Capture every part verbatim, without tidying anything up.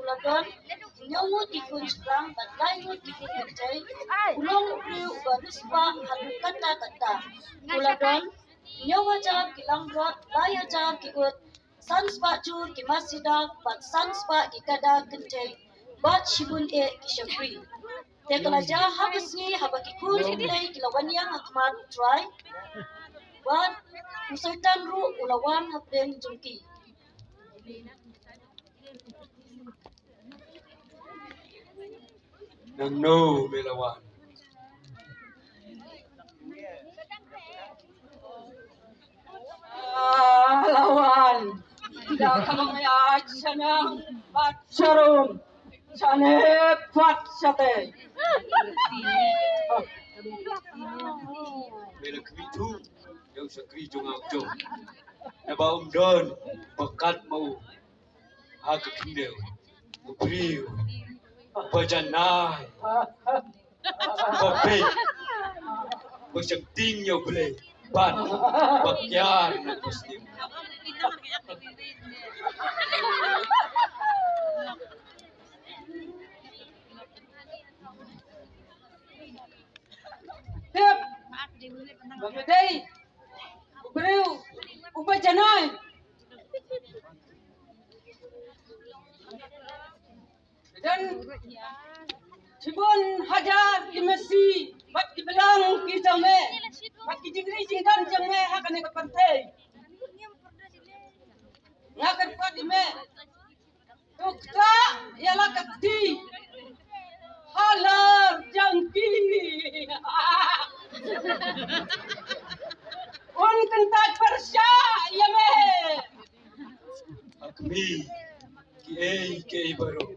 U la don hynñiew ngut ki khun shynrang bad lai ngut ki khun kynthei. U long u briew uba riewspah haduh katta katta. U la don hynñiew hajar ki langbrot, lai hajar ki ut, san spah jur ki masi daw bad san spah ki kada kynthei bad shibun eh ki shakri. Te ka la jia ha ka sngi haba ki khun ki kynthei ki la wan ïeng ha khmat U Trai, bad u Soitan ruh u la wan hapdeng jong ki. Nangno me la wan? Ah, la wan da ka long ïa sha nang bad sha rum, sha nep bad sha tei. Me la khmih thuh ïa u shakri jong nga u Jong, naba um don ba kat ma u ha ka khyndew. U briew uba janai, uba beit, uba sheptieng ïa U Blei bad uba kiar na ka sniew. Tip ba ka dei u briew uba janai. Don shibun hajar ki masi bad ki blang ki jong me bad ki jingri jingdon jong me ha kane ka pyrthei. Nga kyrpad ïa me, to ktah ïa la ka kti halor jong ki. Un kyntait pyrshah ïa me. Ha khmih kiei kiei baroh,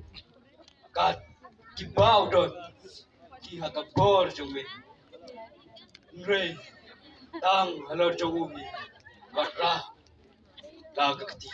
kat kiba u don ki ha ka bor jong me. Hynrei tang halor jong u hi ka rah da ka kti.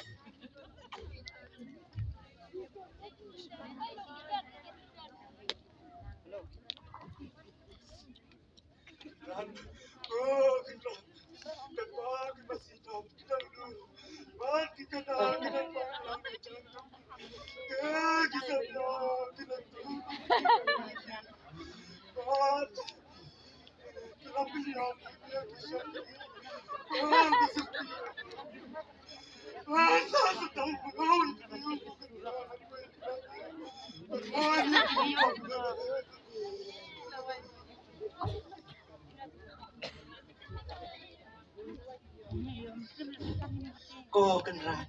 Ko Kynrad,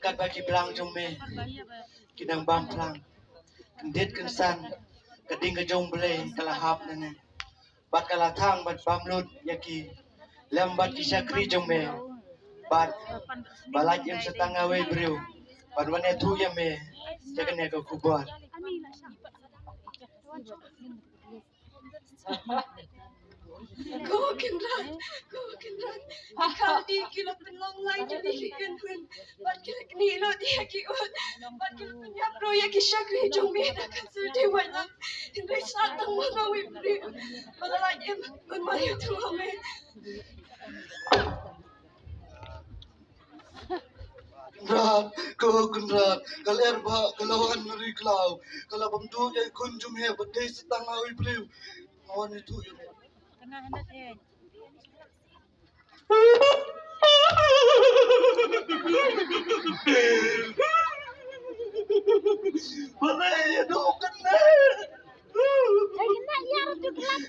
katba ki blang jong me ki dang bam phlang, kyndit kynsan, ka ding ka jong U Blei ka la hap nangne. Bad ka la thang bad bam lut ïa ki lem bad ki shakri jong me. Bad ba la ïeng sa tang ha uwei u briew ban wan ïathuh ïa me ïa kane ka khubor. Ko Kynrad, ko Kynrad, ki Khaldi ki la pynlong lai jong ngi ki kynhun bad ki la knieh lut ïa ki ut bad ki la pynïap ruh ïa ki shakri jong me da ka sur dewai lang. Hynrei sa tang ma nga uwei u briew ba la lait im ban wan ïathuh ha me. Kynrad, ko Kynrad, ka lyer ba ka la wan na ri khlaw, ka la bam duh ïa i khun jong me bad dei sa tang ha uwei u briew. Nga wan ïathuh ïa me. Balei ïa dei kane?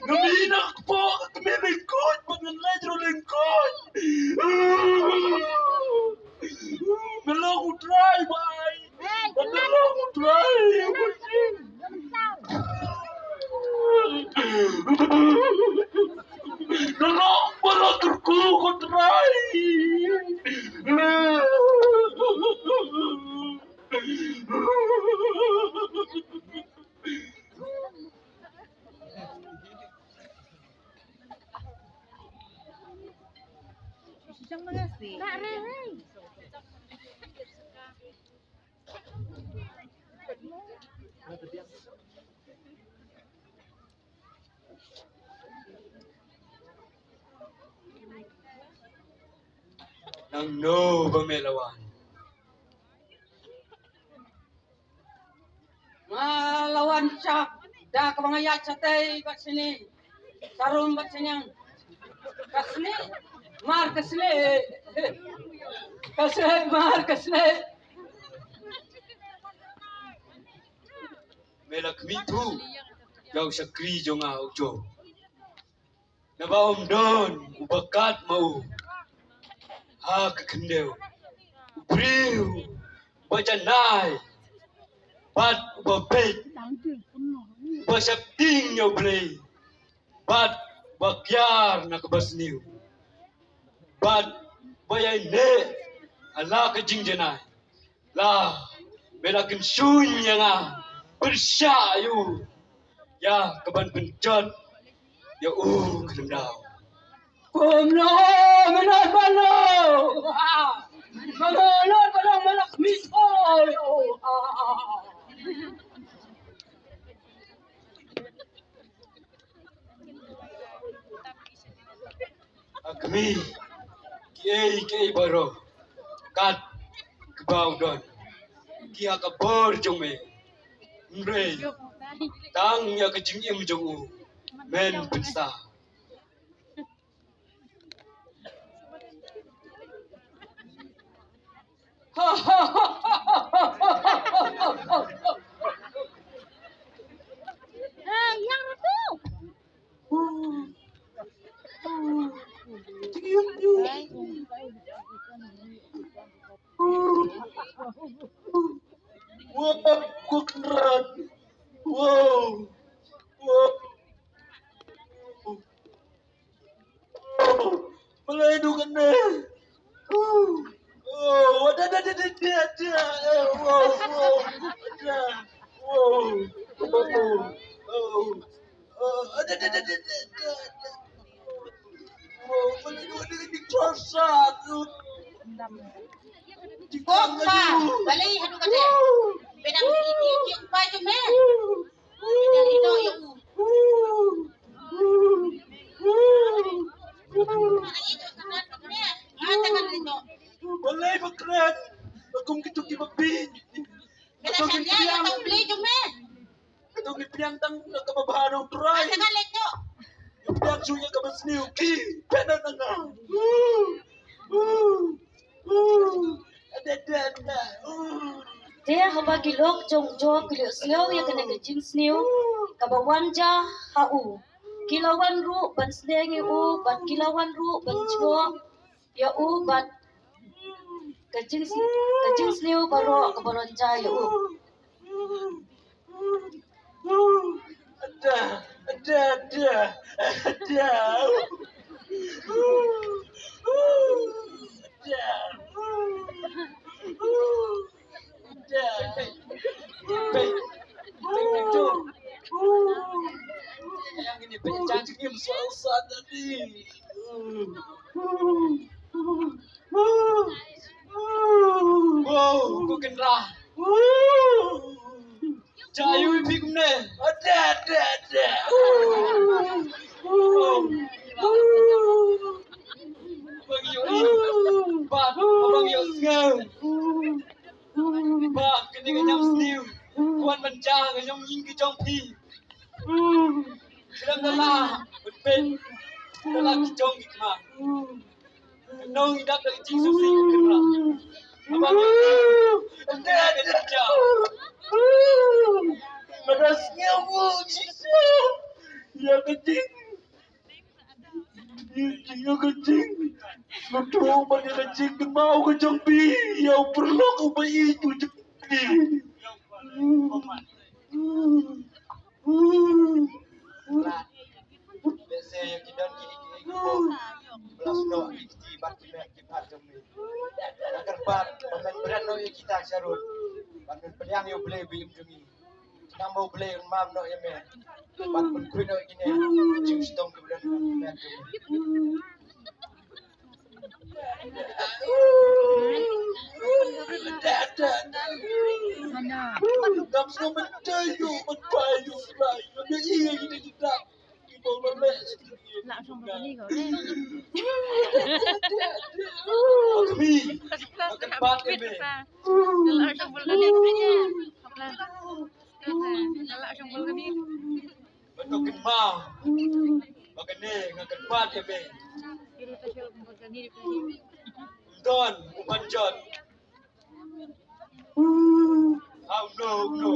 Nga mih na kpoh ka kmie lyngkhuid bad ngan leit ruh lyngkhuid. Nga long u trai bai. Bad nga long u trai. Nga long ba la kyrkhu ko trai. Nangno ba me la wan? Shap, da kaba nga ïaid shatei bad shane, sarum bad shaniang. Ka snieh mar ka snieh. Ka snieh mar ka snieh. Me la khmih thuh ïa u shakri jong nga u Joe. Naba ym don uba kat ma u ha ka khyndew. U briew uba janai bad uba beit, uba sheptieng ïa U Blei bad uba kiar na kaba sniew, bad uba ïaineh ha la ka jingjanai. La me la kynshuh ïa nga, pyrshah ïa u ïa kaban pynjot ïa u khyndai. Kumno me la balo? Ah, me la balo, me la khmih. Oh, oh, ah. A kmie, kiei kiei baroh kat kaba u don ki ha ka bor jong me. Hynrei tang ïa ka jingim jong u men pynsa. Wow, Kokrat. Wow. Wow. Malay du kane. Oh, da, da, da, da, da, da. Eh, wow, wow, da. Wow, wow, wow. Oh, da, da, da, da, da, da. Wow, malay du kane, di trosa tu. Di trosa tu. Balei haduh kane? Bedang di, di, di, upai tu, men. Balei ba kren? Ba kum kito ki babi. Kito ki piang. Kito ki piang tang na kaba bha na u Trai. Ki piang shu ïa kaba sniew ki. Pynban na nga. Te haba ki lok jong u Joe ki la ïohsngew ïa kane ka jingsniew kaba wan ja ha u, ki la wan ruh ban sneng ïa u bad ki la wan ruh ban jngoh ïa u bad ka jings-, ka jingsniew baroh kaba la wan ja ïa u. Da, da, da, da. Da. Da. Peit, peit, peit tu. Yang ini peit, jangan senyum, susah tadi. Wow, ko kenra. Jayu ipi kumne. Ada, ada, ada. Bang yo i. Ba, bang yo sngew. Ba, kane ka nyam sniew. Wan ban ja ka nyam ïing ka jong phi. Khlem da la, ban peit. Da la ki jong ki kma. Nong i dap da ka jingsngewsih ka kynrad. Haba nga, nga, nga, nga, nga. Lada sngew u Jisu ïa ka jing, ïa ka jing, nga tu ban ïa ka jingkynmaw ka jong phi, ïa u paralok uba ïeit u jong phi. Lehse ïa ki don kine kiei kiei kiba la snoh ïa ki kti bad ki met ki phad jong me. Nga kyrpad ba men bret noh ïa kita sharud bad men pdiang ïa U Blei ba im jong ngi. Khnang ba U Blei un mam noh ïa me bad pynkhuid noh ïa kine ki jingshitom kiba don ha ki met jong me. Ba to kynmaw ba kane nga kyrpad ïa me. Don u ban jot ha uno uno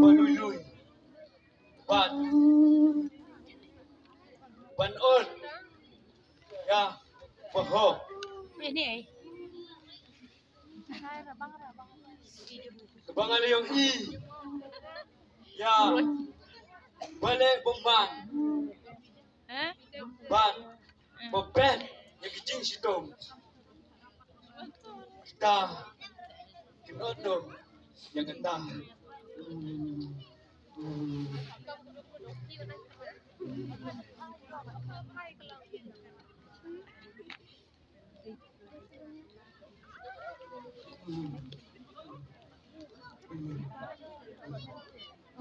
ba lui lui ban ban ot ïa ba hok. Ba nga la ïohi ïa ba leh bymman bad ba peit ïa ki jingshitom. Kita kin ot ïa kata.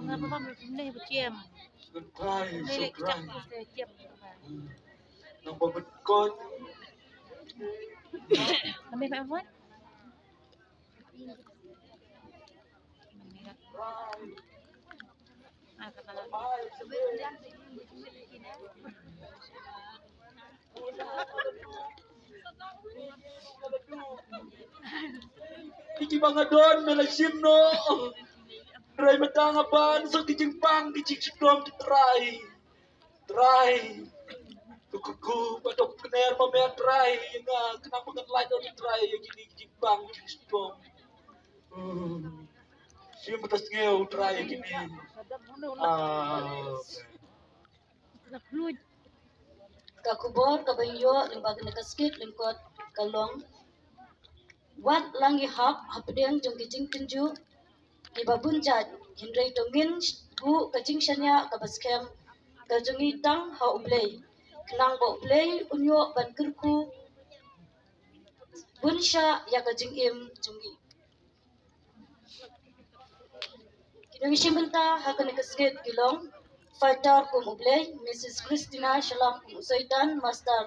Nga ba bam ne ba jem. Surprise, surprise. Nang ba bet kon. Ambil mak wan. Ki ba nga don me la shim noh. Trai mynta nga ban sa ki jingpang ki jingshitom ki Trai. Trai. Ku ku ku ba dok kner ma me Trai. Nga kena ba ngan lait noh Trai ïa kine ki jingpang ki jingshitom. Hmm. Shim ba ta sngew Trai ïa kine. Ah. Ka khubor kaba ïoh lyngba kane ka skit lyngkot ka long: Wat lang ïahap hapdeng jong ki jingtynjuh kiba bun jait, hynrei to ngin buh ka jingshaniah kaba skhem ka jong ngi tang ha U Blei, khnang ba U Blei un ïoh ban kyrkhu bun shah ïa ka jingim jong ngi. Ki nongshim bynta ha kane ka skit ki long: Fighter kum U Blei, Missus Christina Shylla kum u Soitan, Master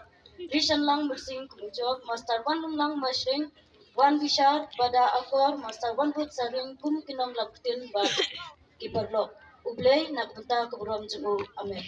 Rishanlang Myrsing kum u Job, Master Wanlumlang Mashring, Wan Bishar, Bada Akor, Master Wanbut Saring kum ki nonglam ktien bad ki paralok. U Blei na ka bynta ka burom jong u. Amen.